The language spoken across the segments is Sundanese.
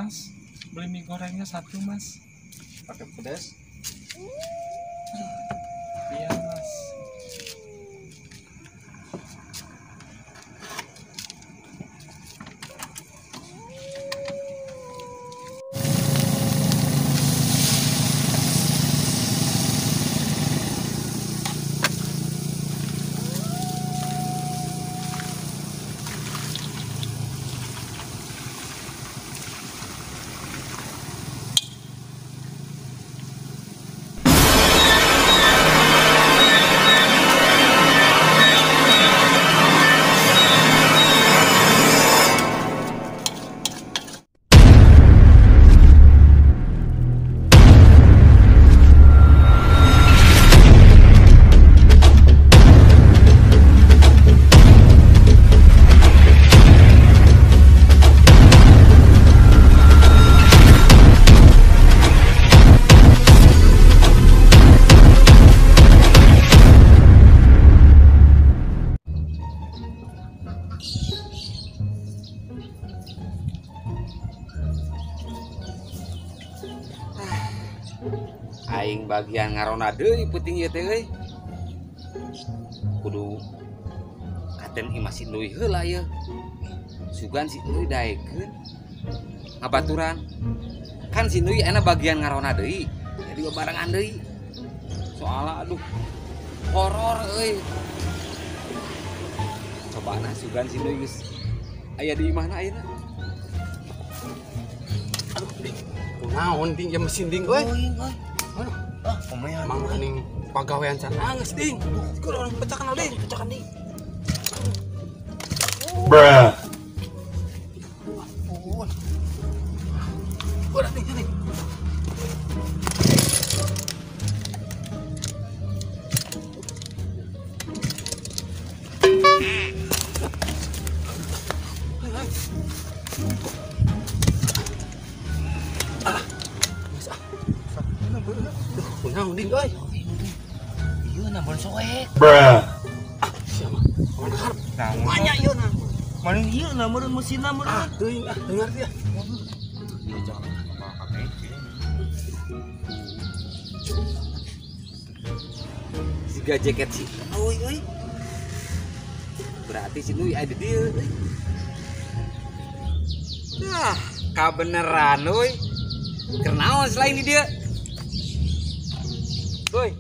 Mas, beli mie gorengnya satu, Mas. Pakai pedas? Iya, Mas. Aing bagian ngarona deui peuting ieu teh euy. Kudu katen imah si Nui heula ieu. Sugan si Nui daekeun ngabaturan. Kan si Nui ayeuna bagian ngarona deui. Jadi babarengan deui. Soalna aduh horor euy. Cobana sugan si Nui geus aya di imahna ayeuna. Aduh, ding. Kunaon ding ya mesin ding euy. Aduh, ah, mang aning pagawean can anggeus ding. Kudu orang pecahkan ding, pecahkan ding. Bruh. Ampun. Udah ding sini. Ah. Kunaon ding euy. Ieu nambon soek. Bruh. Ah, sia mah. Mana harap? Banyak ieu na. Mana ieu na meureun mesinna meureun. Ah, teuing ah, teu ngarti ah. Ieu jangan bawa KTP. Siga jaket si Nui euy. Berarti si Nui aya di dieu euy. Nah, kabeneran euy. Keur naon selain di dieu? Woi,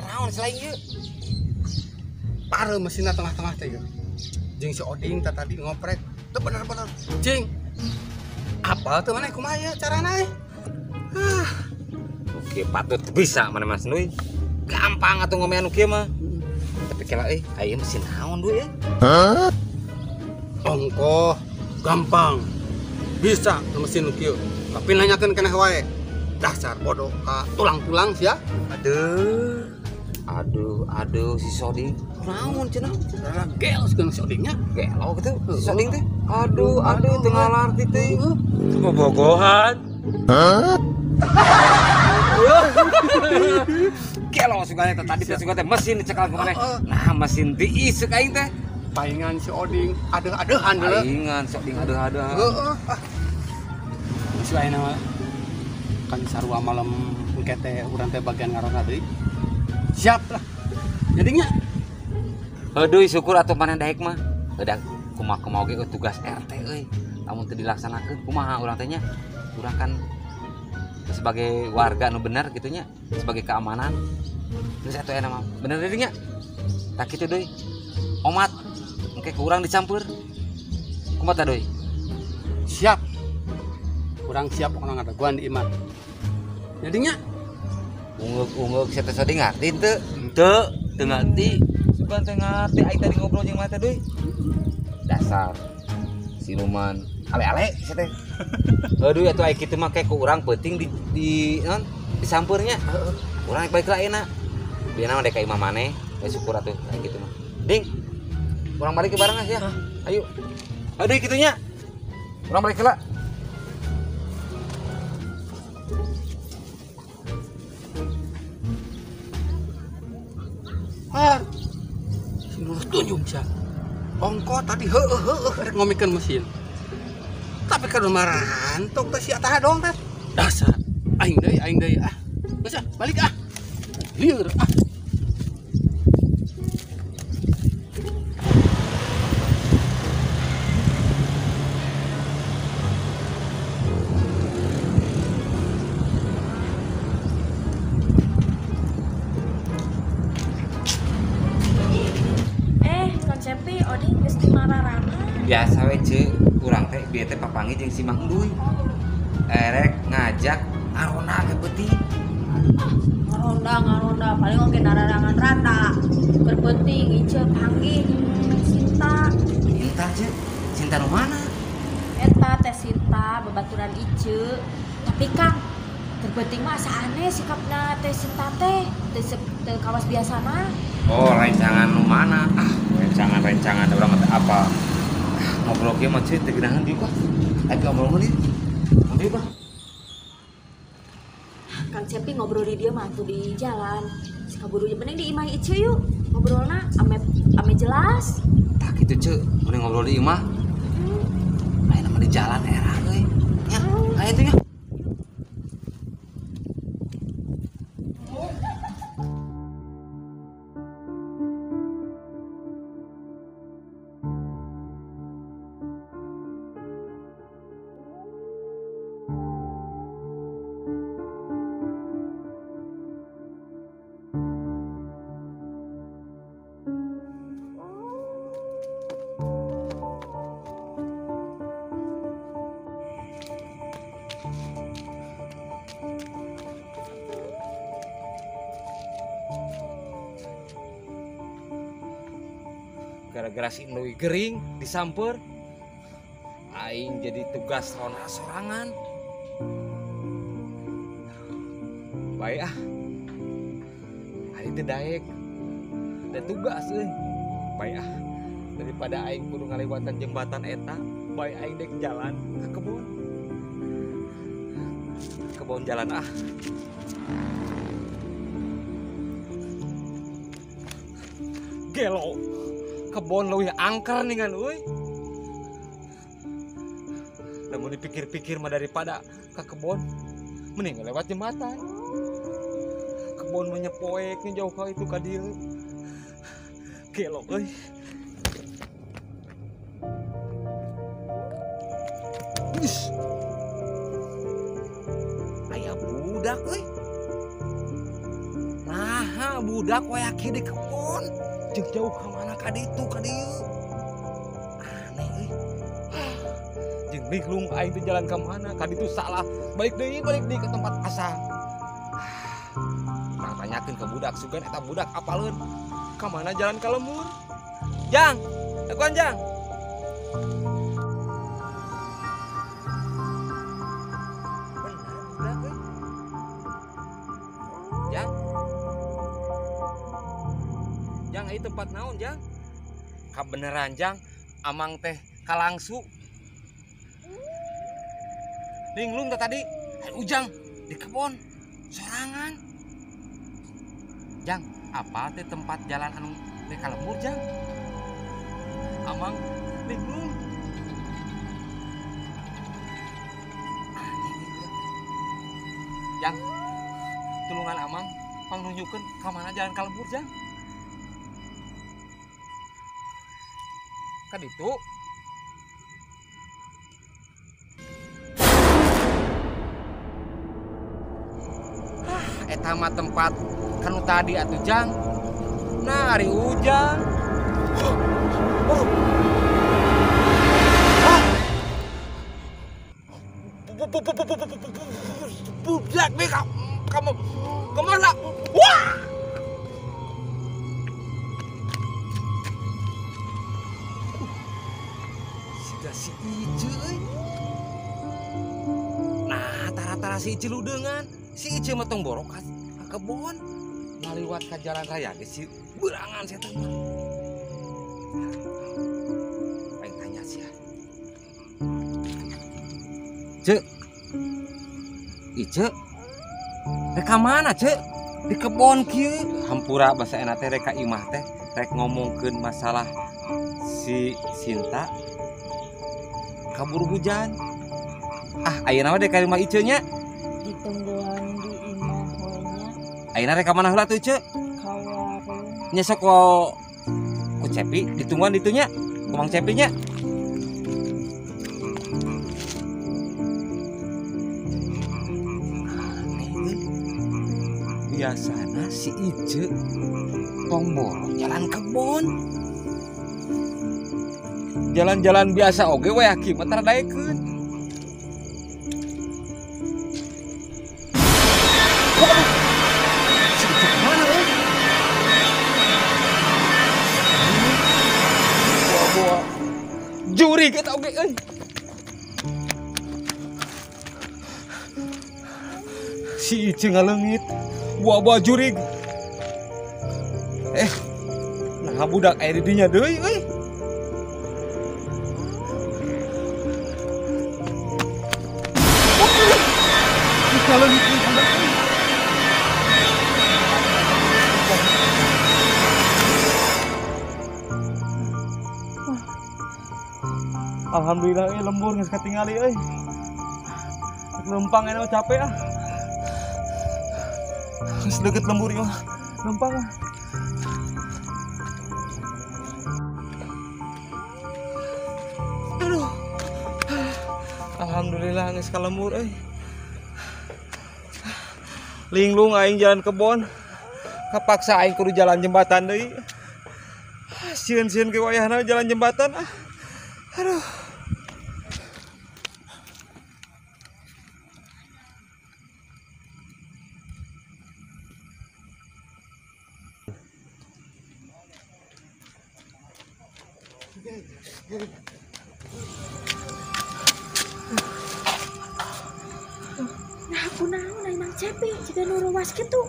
naon selain ieu? Pare mesinna tengah-tengah teh ieu. Jeung si Oding teh tadi ngoprek. Teu bener-bener. Jing. Apal teu maneh kumaha ieu carana euy? Ah. Oke, patut bisa maneh Mas Nui. Gampang atuh ngomean nu kieu mah. Tapi kela euy, aya mesin naon duh euy? Hah? Ongkoh gampang. Bisa mesin nu kieu. Tapi nanyakeun keneh wae. Dasar bodoh ka tulang-tulang sia. Aduh. Aduh, aduh si Soding. Naon cenah? Gelo sekarang si Odingnya. Gelo gitu si Soding teh. Aduh, aduh teu ngalarti teh. Bobogohan. Hah? Gelo sugana teh tadi teh sugan teh mesin dicekal ku maneh. Nah, mesin tiis ceuk aing teh. Paingan si Oding adeuh-adeuhan deuleu. Paingan si Oding adeuh-adeuhan. Heeh. Ah. Si ayeuna mah kan sarua malam engke teh urang teh bagian ngarona deui. Siap lah. Jadinya aduh syukur atuh maneh daek mah. Udah kumaha-kumaha oge tugas RT euy. Lamun teu dilaksanakeun kumaha urang teh nya? Urang kan sebagai warga nu bener kitu nya, sebagai keamanan. Terus atuh enak mah. Bener deui nya. Tah kitu deui. Omat engke ku urang dicampur. Kumaha tah deui? Siap. Urang siap pokona ngadaguan di imah. Jadinya unggeuk-unggeuk sia teh sodi ngarti teu? Teu, teu ngarti. Sugan teh ngarti aing tadi ngobrol jeung maneh teh deui. Dasar siluman ale-ale sia teh. Aduh atuh aya kitu mah kayak ku urang peuting di naon disampeurnya. Heeh. Urang rek balik lah ayeuna. Bieu mah dek ka imah maneh, we syukur atuh aya kitu mah. Ding. Urang balik ke bareng ya. Ayo. Aduh kitu nya. Urang balik heula. Har. Sing lurus tunjung sia. Ongko tadi heueuh heueuh rek ngomikeun mesin. Tapi kada marantok teh si Atah dong teh. Dasar aing deui ah. Geus ah, balik ah. Lieur ah. Kang Cepi oding geus dimararana. Biasa we ceu, urang teh bieu teh papanggih jeung si Mang Duy. Erek ngajak ngaronda ke peuting. Ngaronda paling oge nararangan rata. Keur peuting ieu panggih Sinta. Sinta ceu, Sinta nu mana? Eta teh Sinta babaturan ieu. Tapi Kang, keur peuting mah asa aneh sikapna teh Sinta teh, teu kawas biasana. Oh, rencangan nu mana? Ah, rencangan urang mah apa? Ngobrol kieu mah ceu teu geunaheun dieu kah? Ayo ngobrol deui. Ngobrol kah? Kang Cepi ngobrol di dia mah tuh di jalan. Sakaburu mending di imah ieu yuk. Ngobrolna ame jelas. Tah kitu ceu, mending ngobrol di imah. Ayeuna mah di jalan era euy. Nya, aya teh nya. Gara-gara si Indoi gering disamper, aing jadi tugas ronda sorangan. Baik ah, aing teh daek, ada tugas euy. Baik ah, daripada aing kudu ngalewatan jembatan eta, baik aing dek jalan ke kebun. Kebun jalan ah. Gelo. Kebon leuwih angker ningan euy. Lamun dipikir-pikir mah daripada ke kebon mending lewat jembatan. Kebon mah nyepoek nih jauh ka itu ka dieu. Gelo euy. Aya budak euy. Nah, budak waya kieu di kebon. Jeung jauh ka mana ka ditu ka dieu. Aneh euy. Jeung linglung aing teh jalan ka mana ka ditu salah. Balik deui ke tempat asal. Urang tanyakeun ke budak sugan eta budak apaleun. Ka mana jalan ka lembur? Jang, lakuan Jang. Bener budak euy. Jang. Jang, ieu tempat naon, Jang? Kabeneran, Jang, amang teh kalangsu. Linglung teh tadi, ai Ujang di kebon sorangan. Jang, apa teh tempat jalan anu teh ka lembur, Jang? Amang linglung. Jang, tulungan amang pangnunjukkeun ka mana jalan ka lembur, Jang? Ka ditu. Ah, eta mah tempat kanu tadi atuh, Jang. Nah, ari Ujang. Budak nih kamu kemana? Wah! Siga si Ice euy. Nah, tara-tara si Ice ludeungan. Si Ice mah tong borok ka kebon. Ngaliwat ka jalan raya ge si berangan si eta mah. Aing tanya sia. Cek. Ice. Rek ka mana, Cek? Di kebon kieu. Hampura basa enak teh rek ka imah teh rek ngomongkeun masalah si Sinta kabur hujan. Ah, ayeuna mah dek ka imah Ice nya. Ditungguan di imah we nya. Ayeuna rek ka mana heula tuh, Ice? Ka warung. Nya sok ku Cepi ditungguan ditunya. Ku Mang Cepi nya. Biasana si Ice tong borong jalan kebon. Jalan-jalan biasa oge we aki mah tara daekeun. Si Ice kemana euy? Boa-boa jurig eta oge euy. Si Ice ngaleungit. Buah-buah jurig. Nah budak aya di dinya deui euy. Alhamdulillah euy lembur geus katingali euy. Lempang enak capek ah. Geus deukeut lembur ieu mah. Lempang ah. Aduh. Alhamdulillah geus ka lembur euy. Linglung aing jalan kebon. Kapaksa aing kudu jalan jembatan deui. Sieun-sieun ke wayahna jalan jembatan ah. Aduh. Nah, aku naon ai Mang Cepi jiga nu ruas kitu.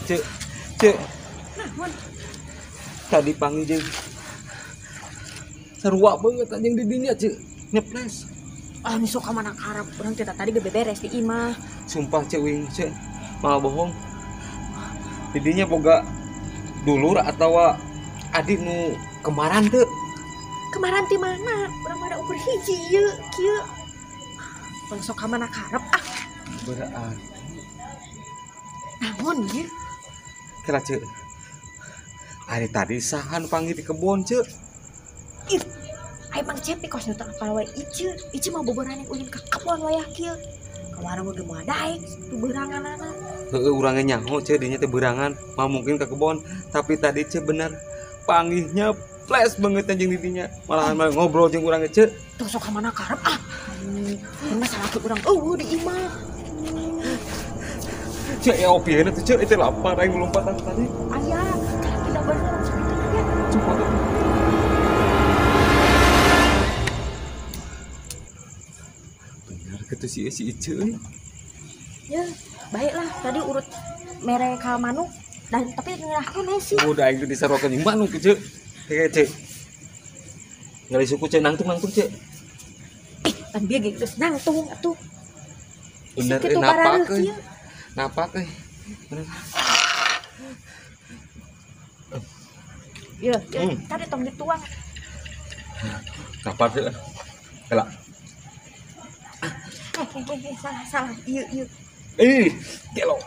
Cek, cek. Naon? Tadi panggil jeung sarua banget anjing di dinya, Cek. Nyeples. Ah, misok ka mana karep urang teh tadi ge beberes di imah. Sumpah Cek wing, Cek. Malah bohong. Di dinya boga dulur atawa adik nu kemaran teu. Kemaran ti mana? Urang mah da ukur hiji ieu kieu. Bang sok ka mana karep ah. Berarti naon ieu? Kira Cek. Ari tadi sahan panggil di kebon, Cek. Ih, ai Mang Cepi kos nu teu apal wae Ice. Ice mah boboran yang ulin ka kebon wayah kieu. Ka warung ge moal daek tu beuranganana. Heeh, urangnya nyaho Cek dinya teh beurangan, mah mungkin ka kebon, tapi tadi Cek bener panggihnya flash banget anjing di dinya. Malahan malah ngobrol jeung urang ge, Cek. Tong sok ka mana karep ah. Mun masalah ke urang eueuh di imah. Cek ya opieuna tuh Cek, itu lapar aing lompatan tadi. Aya, kalau tidak bener sok itu nya. Coba tuh. Bener kitu si Ice euy. Ya, baiklah tadi urut mere ka manuk dan tapi ngerah keneh sih. Udah aing teh disarokeun jeung manuk Cek. Hege Cek. Ngali suku Cek nangtung-nangtung Cek. Ih, pan bieu ge geus nangtung atuh. Bener euy napak euy. Napak euy. Bener. Ya, tadi tong dituang. Kapan sih? Kela. Salah, ieu ieu. Ih, gelo.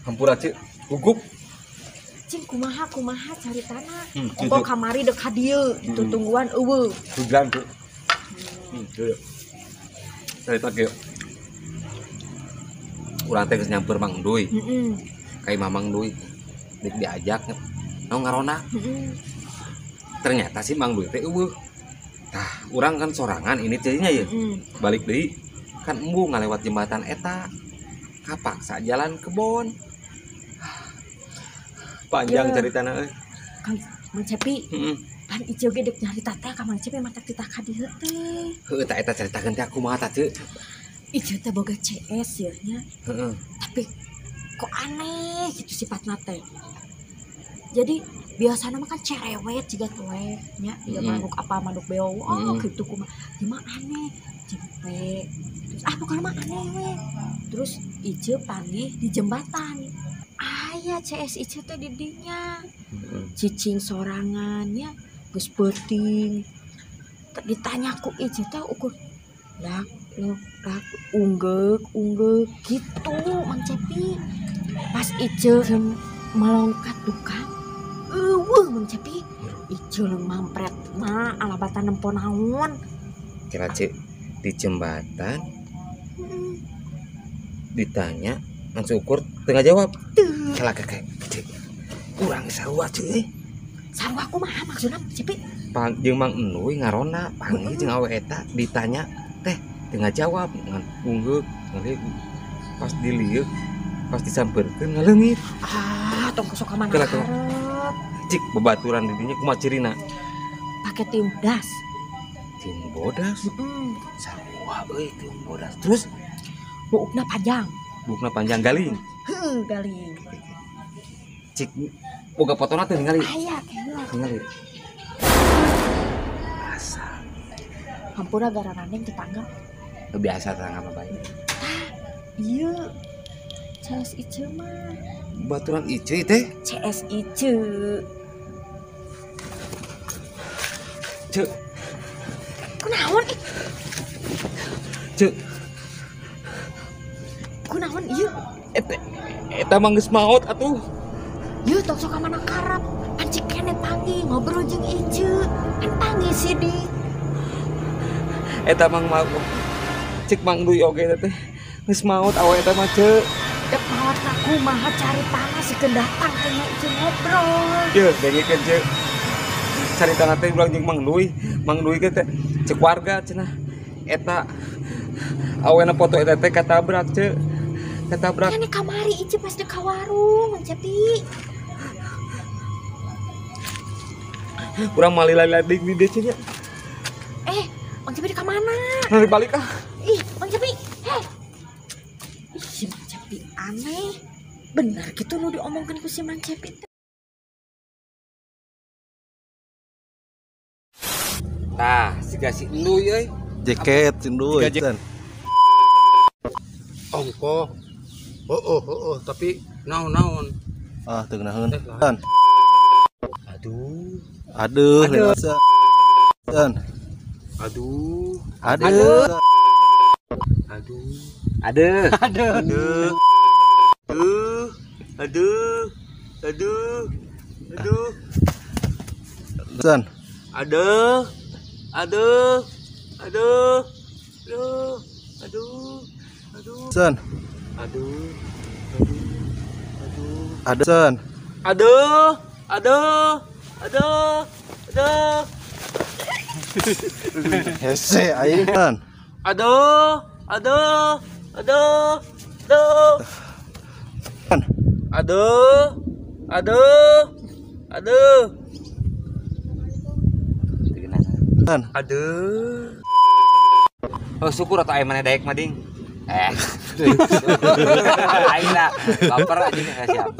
Hampura Cek, gugup. Cing kumaha kumaha caritana. Ongko kamari dek ka dieu, ditungguan eueuh. Hujan tuh. Ieu. Carita kieu. Urang teh geus nyamper Mang Duy. Heeh. Ka imah Mang Duy. Dek diajak naon ngarona. Ternyata si Mang Duy teh eueuh. Tah, urang kan sorangan ini ceunya ye. Balik deui kan embung ngalewat jembatan eta. Kapaksa jalan kebon. Panjang ceritana euy. Kang Mang Cepi. Heeh. Pan Ice ge dek nyarita teh ka Mang Cepi matak titah ka dieu teh. Heueuh tah eta caritakeun teh kumaha tah Ceu? Ice teh boga CS ye nya. Heeh. Tapi kok aneh gitu sifatna teh. Jadi biasana mah kan cerewet jiga tueh nya, ya manuk apa manuk beo, oh gitu kumaha. Ieu mah aneh, jempe. Terus ah pokoknya mah aneh we. Terus Ice panggih di jembatan. Aya CS Ice teh di dinya. Cicing sorangannya. Geus peuting. Ditanya ku Ice teh ukur lak lok lak unggeuk unggeuk gitu Mang Cepi. Pas Ice malongkat duka eueuh Mang Cepi. Ice leung mampret mah alabatan nempo naon. Kira cek di jembatan ditanya langsung ukur tengah jawab. Salah kakek cek kurang sarua cek. Sarua kumaha maksudna Cepi? Jeung Mang Enduy ngarona panggih jeung awe eta ditanya teh tengah jawab ngan unggeuk ngaleuk pas dilieuk pas disampeurkeun ngaleungit. Ah tong sok ka mana hareup. Cik babaturan di dinya kumaha cirina? Pake tiung das. Tiung bodas? Sarua euy tiung bodas. Terus buukna panjang. Buukna panjang galing. Heuh galing. Cik boga fotona teh ningali. Aya teh. Ningali. Asa. Hampura gara randeng tetangga. Biasa tetangga mah bae. Tah, ieu CS Ice mah. Baturan Ice teh? CS Ice. Cek. Kunaon ih? Cek. Kunaon ieu? Eta mah geus maot atuh. Ieu tong sok ka mana karep. Pan cik kene panggih ngobrol jeung Ice. Pan panggih sidik. Eta mang maot. Cik Mang Duy oge teh geus maot awe eta mah ceuk. Dek maot na kumaha caritana sikeun datang teh nya Ice ngobrol. Yeuh dengekeun ceuk. Caritana teh urang jeung Mang Duy. Mang Duy teh cek warga cenah eta awena foto eta teh katabrak ceuk. Katabrak. Kene kamari Ice pas dek ka warung Mang Cepi. Urang malila-lila di dieu nya. Mang Cepi di ka mana? Balik balik ah. Ih, Mang Cepi. Heh. Ih, si Mang Cepi aneh. Bener gitu nu diomongkeun ku si Mang Cepi teh. Tah, siga si Enduy euy. Jaket si Enduy. Ongkoh. Oh, tapi naon-naon. Ah, teu ngeunaheun. Aduh. Aduh, aduh. Aduh. Aduh. Aduh. Aduh. Aduh. Aduh. Aduh. Aduh. Aduh. San. Aduh. Aduh. Aduh. Aduh. Aduh. Aduh. San. Aduh. Aduh. Aduh. Aduh. San. Aduh. Aduh. Aduh. Aduh. Hese aing kan. Aduh, aduh, aduh, aduh. Aduh, aduh, aduh. Aduh. Oh syukur atau aing maneh daek mah ding. Aing lah, baper anjing siap.